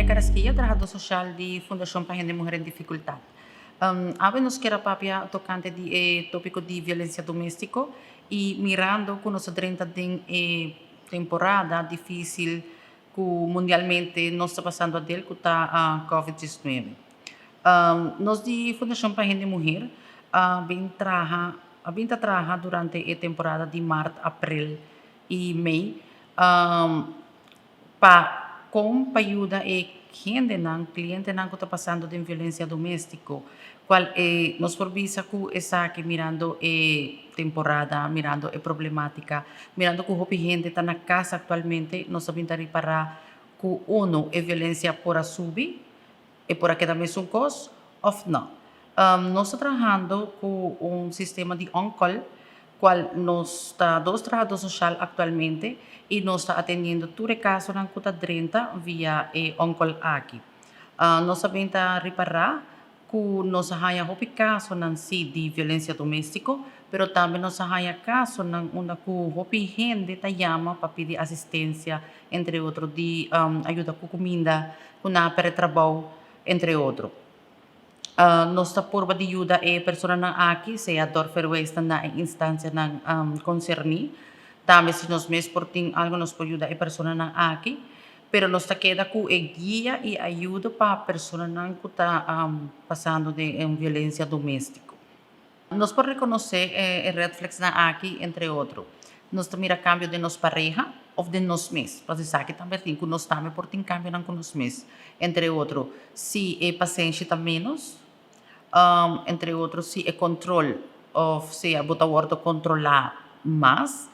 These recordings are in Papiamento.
Carrasquilla, trahadó sosial di Fundashon pa Hende Muher en Difikultat. Awe nos kier a papia tokante di e tópiko di violensia doméstiko i mirando ku nos ta drenta den e temporada difísil ku mundialmente nos ta pasando adel ku ta Covid 19. Nos di Fundashon pa Hende Muher a bin traha a bin ta traha durante e temporada di mart, aprel i mei pa kon pa yuda e hendenan, klientenan ku ta pasando den violensia doméstiko, kual e nos por bisa ku esaki mirando e temporada, mirando e problemátika, mirando ku hopi hende ta na kas aktualmente, nos ta bin ta ripará ku unu e violensia por a subi, e por a keda mesun kos òf nò. Nos ta trahando ku un sistema di on-call kual nos ta dos trahadó sosial aktualmente i nos ta atendiendo tur e kasonan ku ta drenta via e on-call aki. Nos a bin ta ripará ku nos a haña hopi kasonan sí di violensia doméstiko, pero tambe nos a haña kasonan unda ku hopi hende ta yama pa pidi asistensia, entre otro di ayuda ku kuminda, ku nan a pèrdè trabou, entre otro. Nos ta purba di yuda e personanan aki, sea dor verwees na e instansianan konserní. Tambe si nos mes por tin algu nos por yuda e personanan aki. Pero nos ta keda ku e guia i ayudo pa personanan ku ta pasando den un violensia doméstiko. Nos por rekonosé e red flagsnan aki, entre otro, nos ta mira kambio den nos pareha òf den nos mes. Pasobra esaki tambe tin ku nos tambe por tin kambionan ku nos mes. Entre otro, si e pasenshi ta ménos, entre otro si e kontrol òf sea bo ta wòrdu kontrolá mas,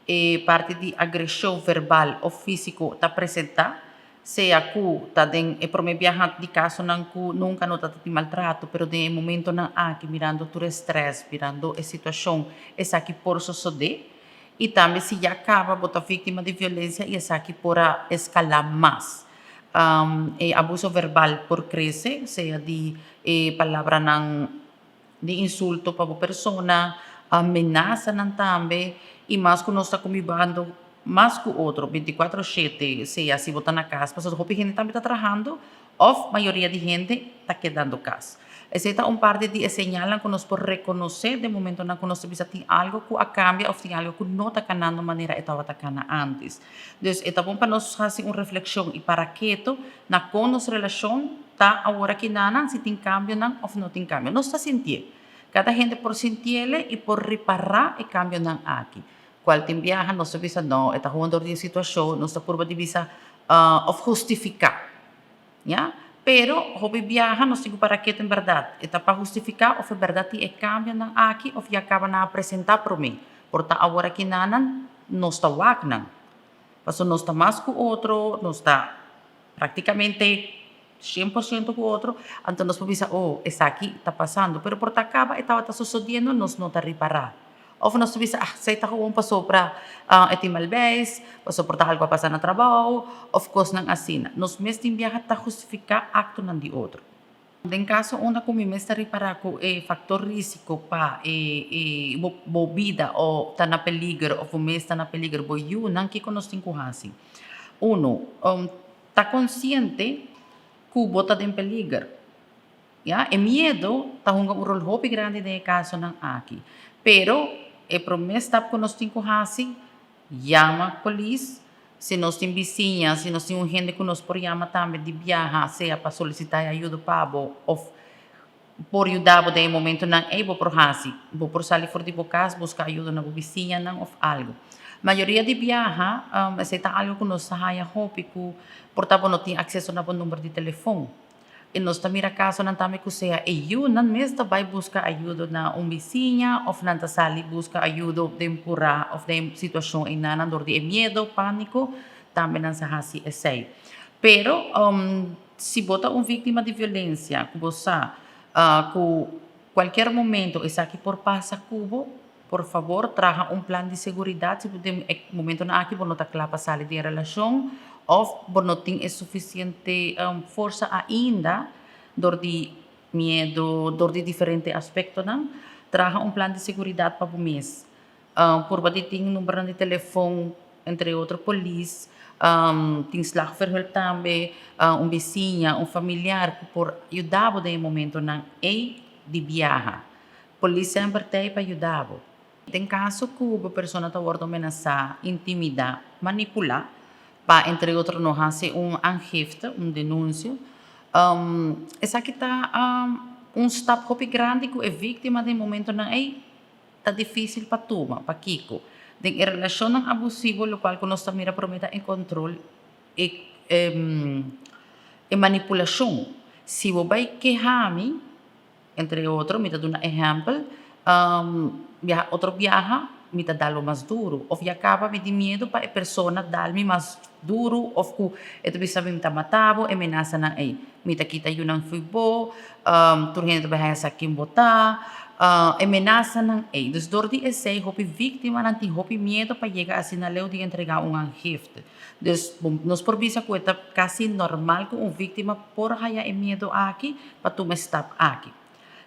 e parti di agreshon verbal òf físiko ta presentá, sea ku ta den e promé biaha di kasonan ku nunka no ta tin maltrato, pero den e momentonan aki mirando tur e strès, mirando e situashon, esaki por sosodé. I tambe si ya kaba bo ta víktima di violensia i esaki por a eskalá mas. E abuso verbal por krese, sea di e palabranan di insulto pa bo persona, amenasanan tambe i mas ku nos ta kumbibando mas ku otro binticuatro shete, sea si bo ta na kas pasobra hopi hende tambe ta trahando òf mayoria di hende ta kedando kas. Esei ta un parti di e señalnan ku nos por rekonosé den momentonan ku nos ta bisa tin algu ku a kambia òf tin algu ku no ta kanando manera e tabata kana ántes. Dus e ta bon pa nos hasi un reflekshon i para keto na kon nos relashon ta awor aki nanan, si tin kambionan òf no tin kambio. Nos ta sintié. Kada hende por sintiele i por ripará e kambionan aki. Kual tin biaha nos ta bisa no, e ta hoon dor di e situashon, nos ta purba di bisa òf hustifiká. Ya, pero hopi biaha nos tin ku para ketu en bèrdat e ta pa hustifiká òf e bèrdat tin e kambionan aki òf ya kaba nan a presentá promé. Por ta awor aki nanan nos ta wak nan. Pasobra nos ta mas ku otro, nos ta praktikamente 100% ku otro, anto nos por bisa, oh, esaki ta pasando. Pero por ta kaba e tabata sosodiendo nos no ta ripará. Of nos ta bisa, ah, esei ta gewoon pasobra e tin mal beis, pasobra por ta algu a pasa na trabou, of kosnan asina. Nos mes tin biaha ta hustifiká aktonan di otro. Den kaso unda ku mi mes ta ripará ku e faktor rísiko pa e bo bo bida o ta na peliger of bo mes ta na peliger, bo yunan, kiko nos tin ku hasi? Uno, ta konsiente ku bo ta den peliger. Ya, e miedu ta hunga un rol hopi grandi den e kasonan aki. Pero e promé stap ku nos tin ku hasi, yama polis. Si nos tin bisiña, si nos tin un hende ku nos por yama tambe di biaha, sea pa solisitá e ayudo pa bo òf por yuda bo den e momentunan ei, bo por hasi. Bo por sali for di bo kas, buska ayudo na bo bisiñanan òf algu. Mayoria di biaha, esei ta algu ku nos ta haña hopi ku por ta bo no tin akseso na bo number di telefon. I nos ta mira kasonan tambe ku sea e yunan mes ta bai buska ayudo na un bisiña òf nan ta sali buska ayudo den purá òf den situashon einanan dor di e miedo, pániko, tambe nan sa hasi esei. Pero si bo ta un víktima di violensia ku bo sa ku kualkier momento esaki por pasa ku bo, por fabor traha un plan di seguridat si bo den e momentonan aki bo no ta kla pa sali di e relashon òf bo no tin e sufisiente forsa ainda dor di miedu, dor di diferente aspektonan. Traha un plan di seguridat pa bo mes. Purba di tin numbernan di telefon, entre otro polis. Tin slachtofferhulp tambe, un bisiña, un familiar ku por yuda bo den e momentonan ei di biaha. Polis semper ta ei pa yuda bo. Den kaso ku bo persona ta wòrdu menasá, intimidá, manipulá pa entre otro no hasi un aangifte, un denunsio, esaki ta un stap hopi grandi ku e víktima den momentonan ei ta difísil pa tuma. Pakiko? Den e relashonnan abusivo lokual ku nos ta mira promé ta e kontrol, e e manipulashon. Si bo bai keha mi, entre otro, mi ta duna ehèmpel, biaha otro biaha mi ta dal bo mas duru òf ya kaba mi tin miedu pa e persona dal mi mas duru òf ku e ta bisa mi mi ta mata bo, e menasanan ei. Mi ta kita yunan fo'i bo, tur hende ta bai haña sa ken bo ta, e menasanan ei. Dus dor di esei hopi víktimanan tin hopi miedu pa yega asina leu di entregá un aangifte. Dus nos por bisa ku e ta kasi normal ku un víktima por haya e miedu aki pa tuma e stap aki.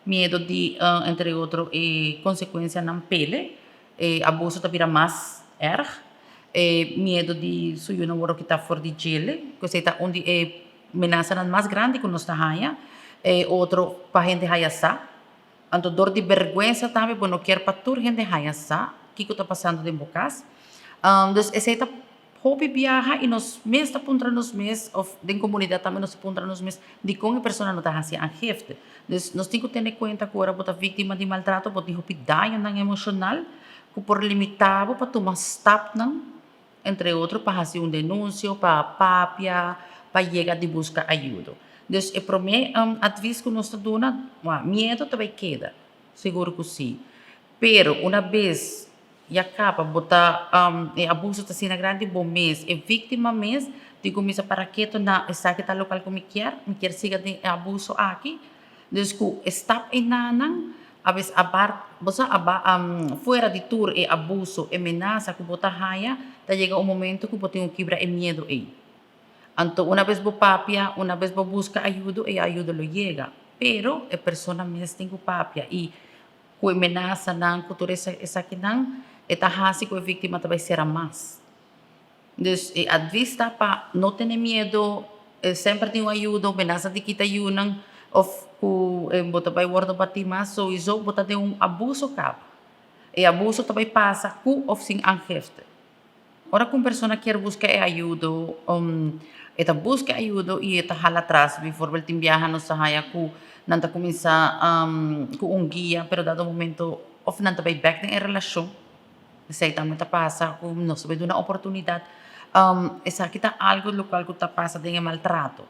Miedu di entre otro e konsekuensianan pele, e abuso ta bira mas erg, e miedu di su yunan wòrdu kitá for di djele, ku esei ta un di e menasanan mas grandi ku nos ta haña. E otro pa hende haya sa. Anto dor di bèrgwensa tambe bo no kier pa tur hende haña sa kiko ta pasando den bo kas. Dus esei ta hopi biaha i nos mes ta puntra nos mes òf den komunidat tambe nos ta puntra nos mes dikon e persona no ta hasi aangifte. Dus nos tin ku tene kuenta ku ora bo ta víktima di maltrato bo tin hopi dañonan emoshonal ku por limitá bo pa tuma stapnan entre otro pa hasi un denunsio, pa papia, pa yega di buska ayudo. Dus e promé advis ku nos ta duna, miedu ta bai keda, sigur ku si. Pero una bes ya kaba bo ta e abuso ta asina grandi bo mes, e víktima mes tin kuminsá para ketu na esaki ta lokal ku mi kier, mi kier siga den e abuso aki. Dus ku e stap enanan a bes apart, bo sa aba fuera di tur e abuso, e menasa ku bo ta haya, ta yega un momento ku bo tin ku kibra e miedu ei. Anto una bes bo papia, una bes bo buska ayudo, e ayudo lo yega. Pero e persona mes tin ku papia i ku e menasanan, ku tur esakinan, e ta hasi ku e víktima ta bai sera mas. Dus e advis ta pa no tene miedo, semper tin un ayudo, menasa di kita yunan of ku bo ta bai wordo bati mas souiso bo ta den un abuso kaba. E abuso ta bai pasa ku of sin aangifte. Ora ku un persona kier buska e ayudo e ta buska e ayudo i e ta hala atras. Bivoorbeeld tin biaha nos ta haya ku nan ta kuminsá ku un guia pero dado momento of nan ta bai bèk den e relashon. Esei tambe ta pasa ku nos ta bai duna oportunidat. Esaki ta algu lokual ku ta pasa den e maltrato,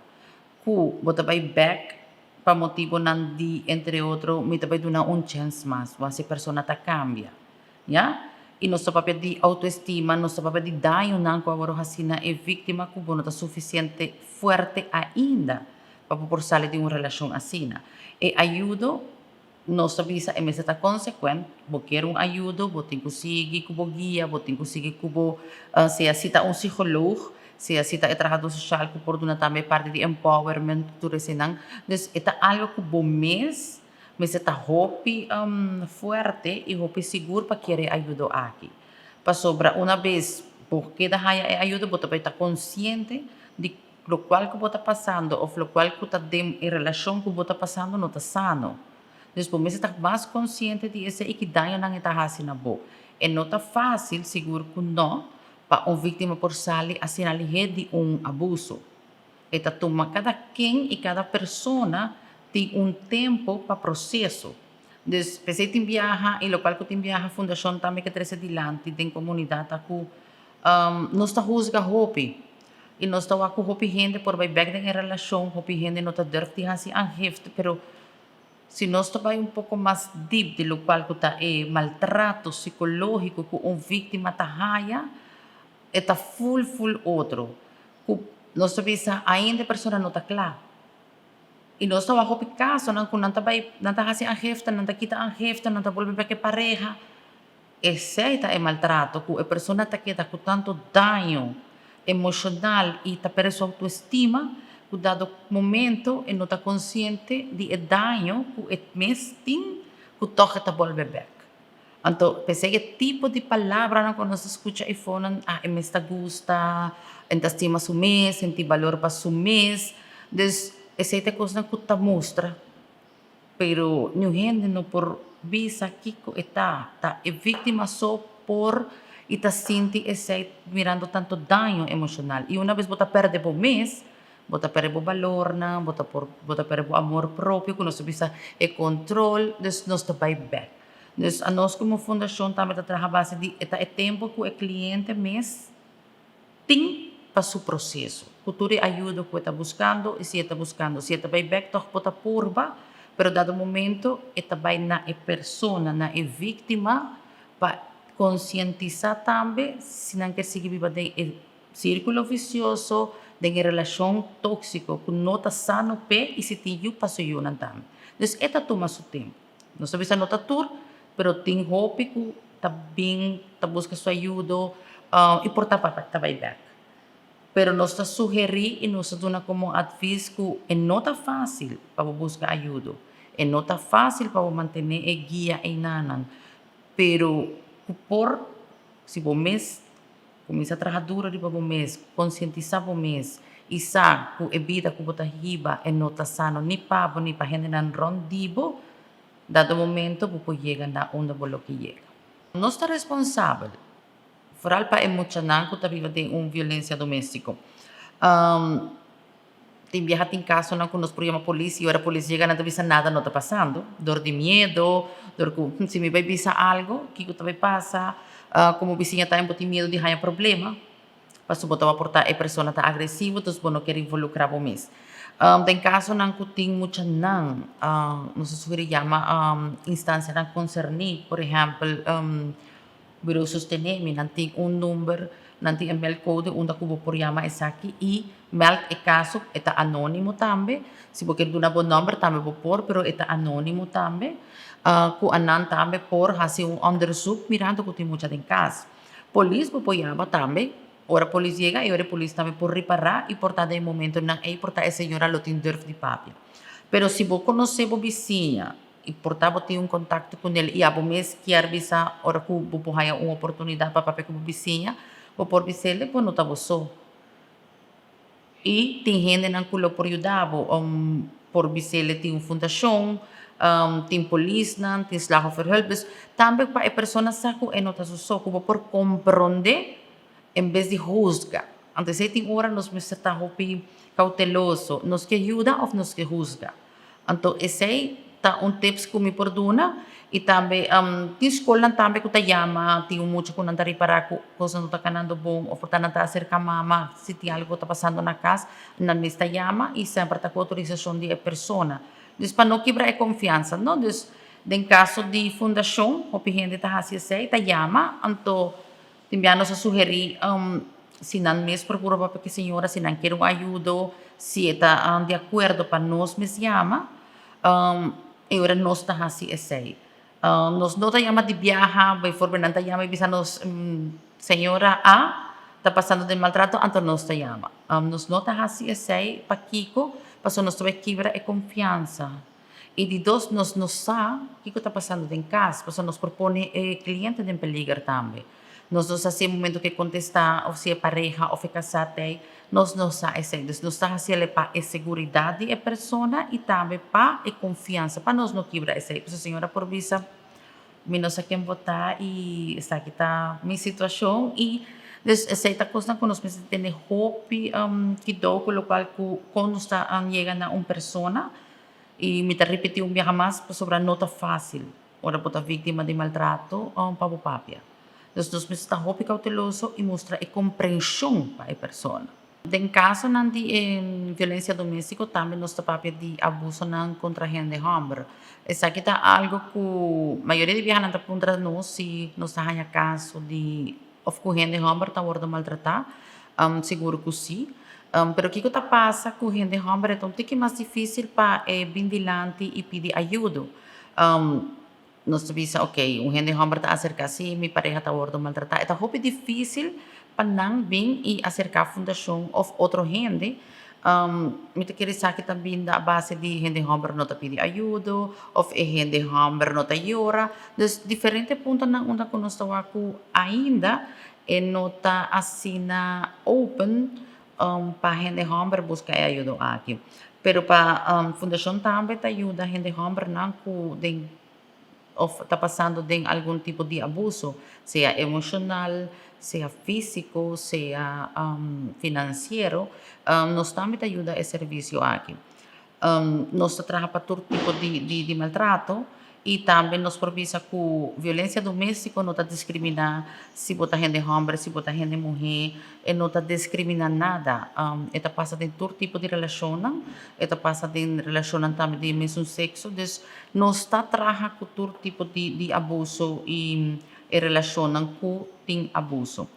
ku bo ta bai bèk pa motibonan di entre otro mi ta bai duna un chèns mas wak si e persona ta kambia, ya. I nos ta papia di outoestima, nos ta papia di dañonan ku a wòrdu hasi na e víktima ku bo no ta sufisiente fuerte ainda pa bo por sali di un relashon asina. E ayudo Nos ta bisa e mester ta consecuent, bo kier un ayudo, bo tin cu sigui cu bo guia, bo tin cu sigui cu bo, sea si ta un psicoloog, sea si ta e trahador social cu por duna tambe parti di empowerment, tur esenan. Dus e ta algo cu bo mes mester ta hopi fuerte y hopi sigur pa kier e ayudo aki. Pasobra una bes bo keda haya e ayudo bo ta bay ta consciente di Lokual ku bo ta pasando òf lokual ku ta den e relashon ku bo ta pasando no ta sano. Dus bo mester ta mas konsiente di esei i ki dañonan e ta hasi na bo. E no ta fásil, sigur ku no, pa un víktima por sali asina lihé di un abuso. E ta tuma kada ken i kada persona tin un tempu pa proseso. Dus p'esei tin biaha i lokual ku tin biaha fundashon tambe ke trese dilanti den komunidat ta ku nos ta husga hopi. I nos ta wak ku hopi hende por bai bèk den e relashon, hopi hende no ta durf di hasi aangifte, pero si nos ta bai un poko mas dip di lokual ku ta e maltrato sikológiko ku un víktima ta haya, e ta ful ful otro. Ku nos ta bisa ainda e persona no ta kla. I nos ta wak hopi kasonan ku nan ta bai, nan ta hasi aangifte, nan ta kita aangifte, nan ta bolbe bèk e pareha. Esei ta e maltrato ku e persona ta keda ku tantu daño emoshonal i ta perde su autoestima ku dado momento e no ta konsiente di e daño ku e mes tin ku tòg e ta bolbe bèk. Anto, p'esei e tipo di palabranan ku nos ta skucha eifonan, ah, e mes ta gusta, e ta stima su mes, e tin balor pa su mes. Dus, esei ta e kosnan ku ta mustra. Pero niun hende no por bisa kiko e ta. Ta e víktima so por i ta sinti esei mirando tantu daño emoshonal. I una bes bo ta pèrdè bo mes, bo ta pèrdè bo balornan, bo ta por bo ta pèrdè bo amor propio ku nos ta bisa e kontrol, dus nos ta bai bèk. Dus anos komo fundashon tambe ta traha base di e ta e tempu ku e kliente mes tin pa su proseso, ku tur e ayuda ku e ta buskando i si e ta buskando, si e ta bai bèk tòg bo ta purba, pero dado momento e ta bai na e persona, na e víktima pa konsientisá tambe si nan ke sigui biba den e sírkulo visioso, den e relashon tóksiko ku no ta sano p'e i si tin yu pa su yunan tambe. Dus e ta tuma su tempu. Nos ta bisa no ta tur, pero tin hopi ku ta bin ta buska su ayudo i por ta ta bai bèk. Pero nos ta sugerí i nos ta duna komo advis ku e no ta fásil pa bo buska ayudo, e no ta fásil pa bo mantené e guia einanan, pero ku por si bo mes Kuminsá traha duro riba bo mes, konsientisá bo mes i sa ku e bida ku bo ta hiba e no ta sano ni pa bo ni pa hendenan rònt di bo, dado momento bo por yega na unda bo lo ke yega. Nos ta responsabel, foral pa e muchanan ku ta biba den un violensia doméstiko. Tin biaha tin kasonan ku nos por yama polis i ora polis yega nan ta bisa nada no ta pasando dor di miedo, dor ku si mi bai bisa algu kiko ta bai pasa, komo bisiña tambe bo tin miedo di haña problema pasobra bo tabata por ta e persona ta agresivo entonces bo no kier involukrá bo mes. Den kasonan ku tin muchanan nos ta sugeri yama instansianan konserní por ehèmpel Bureau Sostenemi, nan tin un number, nan tin e meldcode unda ku bo por yama esaki i meld e kaso, e ta anonimo tambe, si bo kier duna bo nomber tambe bo por, pero e ta anonimo tambe, ku anan tambe por hasi un onderzoek mirando ku tin mucha den kas. Polis bo por yama tambe, ora polis yega e ora e polis tambe por ripará i por ta den e momentonan ei por ta e señora lo tin durf di papia. Pero si bo konosé bo bisiña I por ta bo tin un kontakto ku nel i abo mes kier bisa ora ku bo por haña un oportunidat pa papia ku bo bisiña, bo por bis'el bo no ta bo so. I tin hendenan ku lo por yuda bo, por bis'el tin un fundashon, tin polisnan, tin slachtofferhulp. Dus tambe pa e persona sa ku e no ta su so, ku bo por komprondé en bes di husga. Anto esei tin ora nos mester ta hopi kauteloso, nos ke yuda òf nos ke husga? Anto esei ta un tips ku mi por duna i tambe tin skolnan tambe ku ta yama, tin un mucha ku nan ta ripará ku kosnan no ta kanando bon òf por ta nan ta aserká mama si tin algu ku ta pasando na kas, nan mes ta yama i semper ta ku outorisashon di e persona. Dus pa no kibra e konfiansa no. Dus den kaso di fundashon hopi hende ta hasi esei, ta yama anto Tin bia nos a sugerí si nan mes procura papia cu e señora, si nan kier un ayudo, si e ta di acuerdo pa nos mes yama, e ora nos ta haci esey. Nos no ta yama di biaha, bijvoorbeeld nan ta yama y bisa nos señora A ta pasando den maltrato, anto nos ta yama. Nos no ta haci esey, pakico? Pasobra nos ta bay kibra e confiansa. I di dos, nos no sa kiko ta pasando den kas, pasobra nos por pone e kliente den peliger tambe. Nos no sa si e momento ku e kontestá òf si e pareha òf e kasá t'ei, nos no sa esei. Dus nos ta hasi el pa e seguridat di e persona i tambe pa e konfiansa, pa nos no kibra esei. Pasobra señora por bisa, Mi no sa ken bo ta i esaki ta mi situashon i dus esei ta kosnan ku nos mester tene hopi kidou ku lokual ku kon nos ta yega na un persona. I mi ta ripití un biaha mas pasobra no ta fásil ora bo ta víktima di maltrato pa bo papia. Dus nos mester ta hopi kouteloso i mustra e komprenshon pa e persona. Den kasonan di e violensia doméstiko tambe nos ta papia di abusonan kontra hende hòmber. Esaki ta algu ku mayoria di biahanan ta puntra nos si nos ta haña kaso di òf ku hende hòmber ta wòrdu maltratá. Sigur ku sí. Pero kiko ta pasa ku hende hòmber e ta un tiki mas difísil pa e bin dilanti i pidi ayudo. Nos ta bisa ok, un hende hòmber ta aserká si mi pareha ta wòrdu maltratá. E ta hopi difísil pa nan bin i aserká fundashon òf otro hende. Mi ta kere esaki ta binda a base di hende hòmber no ta pidi ayudo òf e hende hòmber no ta yora. Dus diferente puntonan unda ku nos ta wak ku ainda e no ta asina open pa hende hòmber buska e ayudo aki. Pero pa fundashon tambe ta yuda hende hòmbernan ku den òf ta pasando den algun tipo di abuso, sea emoshonal, sea físiko, sea finansiero, nos tambe ta yuda e servisio aki. Nos ta traha pa tur tipo di maltrato i tambe nos por bisa ku violensia doméstiko no ta diskriminá si bo ta hende hòmber, si bo ta hende muhé, e no ta diskriminá nada. E ta pasa den tur tipo di relashonnan, e ta pasa den relashonnan tambe di e mesun sekso. Dus nos ta traha ku tur tipo di abuso i e relashonnan ku tin abuso.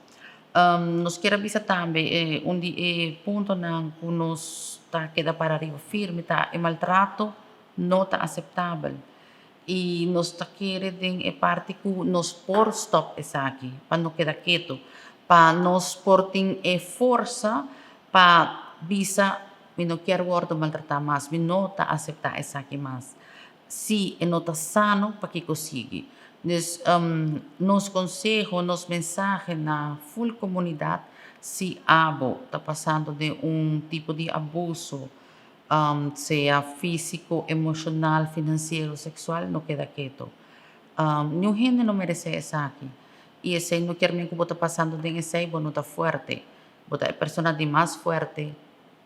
Nos kier a bisa tambe e un di e puntonan ku nos ta keda para riba firme ta e maltrato no ta aseptabel i nos ta kere den e parti ku nos por stòp esaki pa no keda ketu, pa nos por tin e forsa pa bisa mi no kier wòrdu maltratá mas, mi no ta aseptá esaki mas. Si e no ta sano, pakiko sigui? Dus nos konseho, nos mensahe na ful komunidat, si abo ta pasando den un tipo di abuso, sea físiko, emoshonal, finansiero, seksual, no keda keto. Niun hende no meresé esaki. I esei no kier men ku bo ta pasando den esei, bo no ta fuerte. Bo ta e persona di mas fuerte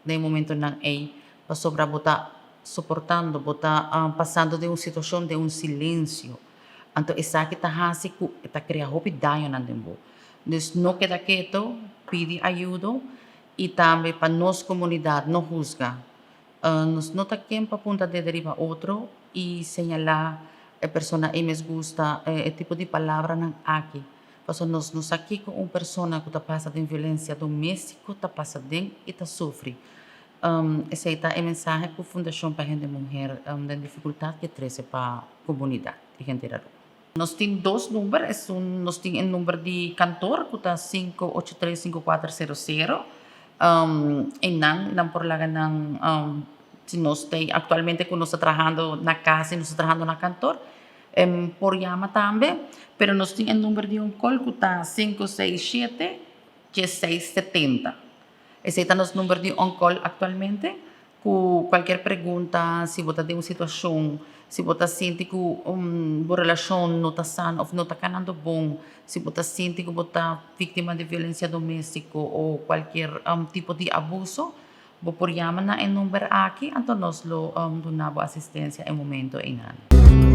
den e momentonan ei, pasobra bo ta soportando, bo ta pasando den un situashon den un silensio. Anto esaki ta hasi ku e ta krea hopi dañonan den bo. Dus no keda keto, pidi ayudo i tambe pa nos komunidat no husga. Nos no ta ken pa punta dede riba otro i señalá e persona ei mes gusta e tipo di palabranan aki. Pasobra nos no sa kiko un persona ku ta pasa den violensia doméstiko ta pasa den i ta sufri. Esei ta e mensahe ku Fundashon pa Hende Muher den Difikultat ke trese pa komunidat i henter Aruba. Nos tin dos number, esun nos tin e number di kantor ku ta 583 5400. Einan nan por laga nan si nos ta aktualmente ku nos ta trahando na kas i nos ta trahando na kantor por yama tambe, pero nos tin e number di on call ku ta 567 1670. Esei ta nos number di on call aktualmente ku kualkier pregunta, si bo ta den un situashon, si bo ta sinti ku bo relashon no ta sano òf no ta kanando bon, si bo ta sinti ku bo ta víktima di violensia doméstiko o kualkier tipo di abuso, bo por yama na e number aki, anto nos lo duna bo asistensia e momento einan.